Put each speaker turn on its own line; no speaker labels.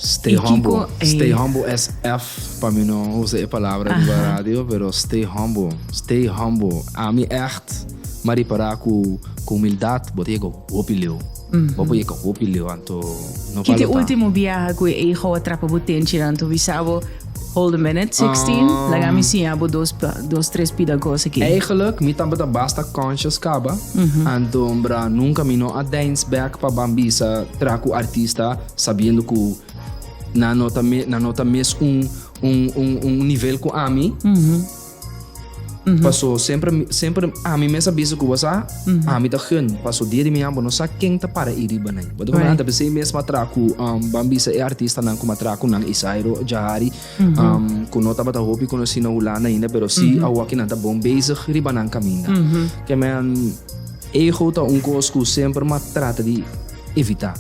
Stay
Y kiko,
humble. Stay
eh.
humble as F, pa mi no usa e palabra riba radio, pero stay humble. Stay humble. Ami echt m'a ripara ku ku humildad bo ta yega hopi leu. Bo por yega hopi leu, anto no
Ki ta e
balota.
ultimo biaha ku e ego a trapa bo tenchi anto bisa bo, hold a minute, 16, laga mi siña bo dos, dos tres pida kos aki.
Eigenlijk mi tabata basta conscious kaba, anto bra nunka mi no a deins bek pa ban bisa tra ku artista sabiendo ku nan no ta me, nan no ta mes un un un un nivel ku ami. Paso semper semper ami mes a bisa ku bo sa, ami ta gun. Paso dia di mañana bo no sa ken ta para ei riba nan. Bo ta komprende? Anta p'esei mes m'a traha ku ban bisa e artistanan ku m'a traha ku nan, Isairo, Jahari, ku no tabata hopi konosí na Hulanda ainda, pero sí awor ki nan ta bon bezig riba nan kaminda. Ke men ego ta un kos ku semper m'a trata di evitá.